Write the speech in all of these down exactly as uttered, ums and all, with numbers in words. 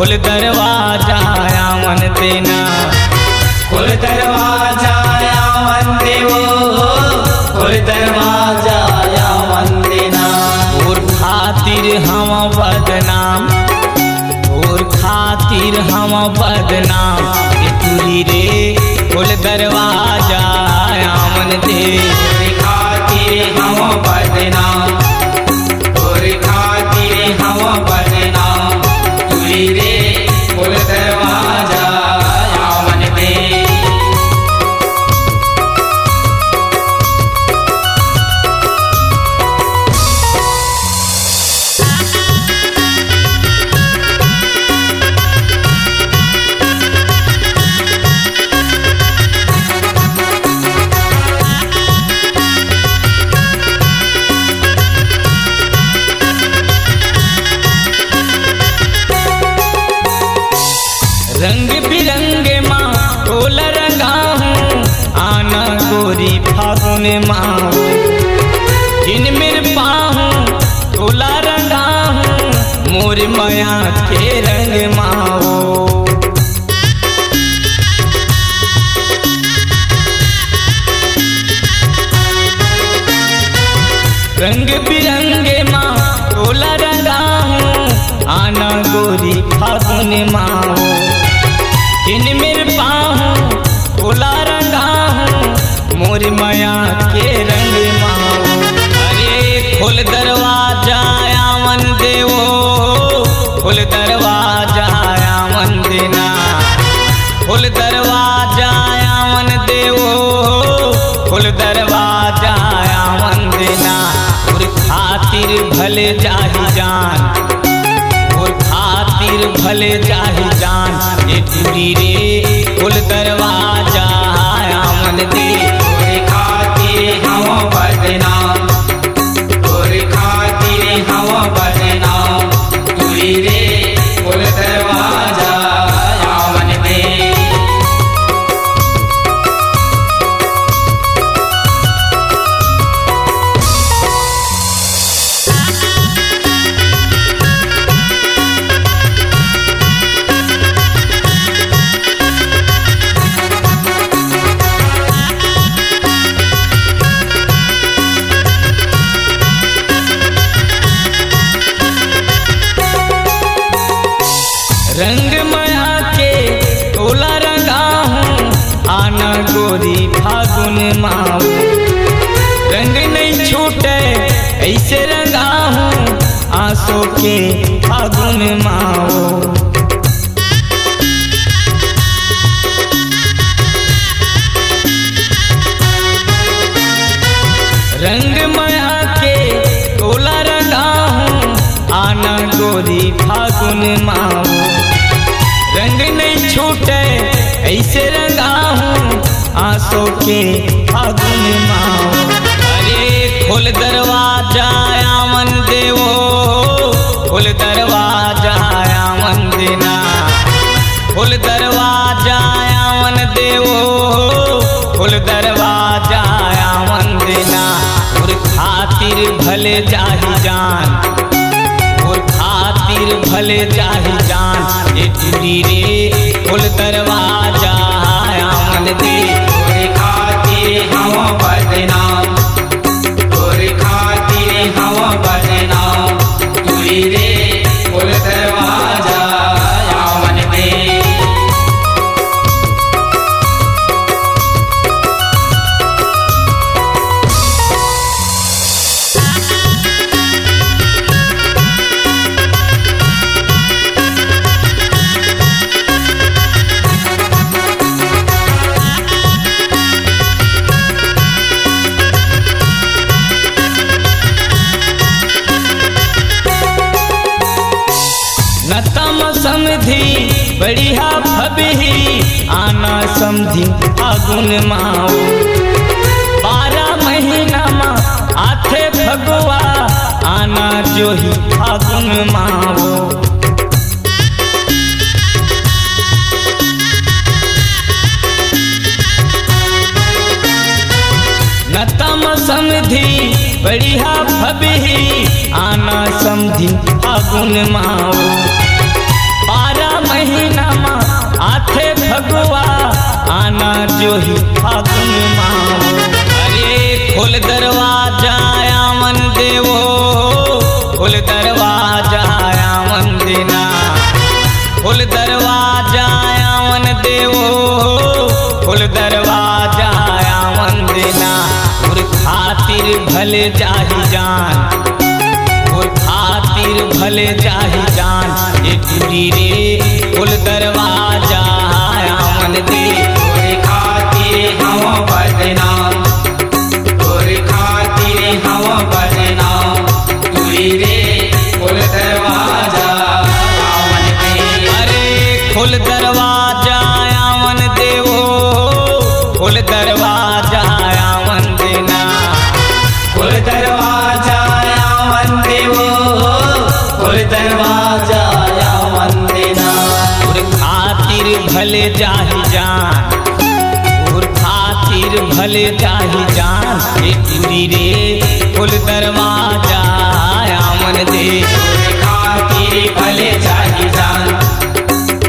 खोल दरवाजा आवन देना। खोल दरवाजा आवन दे वो, खोल दरवाजा आवन देना। तोर खातिर हम बदनाम, तोर खातिर हम बदनाम, ए टूरी रे, खोल दरवाजा आवन दे। तोर खातिर हम बदनाम, तोर खातिर हम बदनाम, टूरी रे, खोल दरवाजा आवन दे। रंग बिरंगे मा तोला रंगाहूँ, आना गोरी फागुन मा। जिन मेर पाहूँ तोला रंगाहूँ, मोर मया के रंग माओ। रंग बिरंगे मा तोला रंगाहूँ, आना गोरी फागुन माओ। जिन मेर पाहूँ तोला रंगाहूँ, मोर मया के रंग माओ। अरे खोल दरवाजा आवन दे वो, खोल दरवाजा आवन देना। खोल दरवाजा आवन दे वो, खोल दरवाजा आवन देना। तोर खातिर भले जाही जान, तोर खातिर भले जाही जान, ए टूरी रे, खोल दरवाजा आवन दे। तोर खातिर हम बदनाम, तोर खातिर हम बदनाम, टूरी रे, खोल दरवाजा आवन दे। रंग मया के तोला रंगाहूँ, आना गोरी फागुन माओ। रंग नहीं छूटे ऐसे रंगाहूँ, आसो के फागुन माओ। रंग मया के तोला रंगाहूँ, आना गोरी फागुन माओ। रंग नहीं छूटे ऐसे रंगाहूँ, आसो के फागुन माओ। अरे खोल दरवाजा आवन दे वो, खोल दरवाजा आवन देना। खोल दरवाजा आवन दे वो, खोल दरवाजा आवन देना। तोर खातिर भले जाही जान, तोर खातिर भले जाही जान, ए टूरी रे, खोल दरवाजा आवन दे। तोर खातिर हम बदनाम, तोर खातिर हम बदनाम, टूरी रे, खोल दरवाजा आवन दे। नतम समधी बढ़िया फबही, आना समधी फागुन माओ। बारह महीना मा आथे फगुआ, आना जोही फागुन माओ। नतम समधी बढ़िया फबही, आना समधी फागुन माओ। बारह फगुआ आना जो ही फागुन मावो। अरे खोल दरवाजा आवन देवो, खोल दरवाजा आवन देना, खोल दरवाजा आवन देवो, खोल दरवाजा आवन देना। तोर खातिर भले जाहि जान, तोर खातिर भले जाहि जान, ए टूरी रे, खोल दरवाजा आवन दे। तोर खातिर हवं बदनाम, तोर खातिर हवं बदनाम, टूरी रे, खोल दरवाजा आवन दे। अरे खोल दरवाजा आवन देवो, खोल दरवाजा आवन देना, खोल दरवाजा आवन देवो, खोल दरवाजा आवन देना। तोर खातिर भले जाहि जान, तोर खातिर भले जाहि जान, ए टूरी रे, खोल दरवाजा आवन दे। तोर खातिर भले जाहि जान,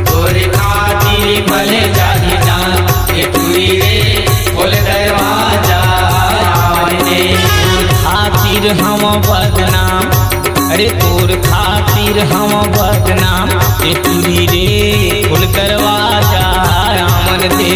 तोर खातिर भले जाहि जान, ए टूरी रे, खोल दरवाजा आवन दे। तोर खातिर हवं बदनाम, अरे तोर खातिर हवं बदनाम, ए टूरी रे, खोल दरवाजा आवन दे।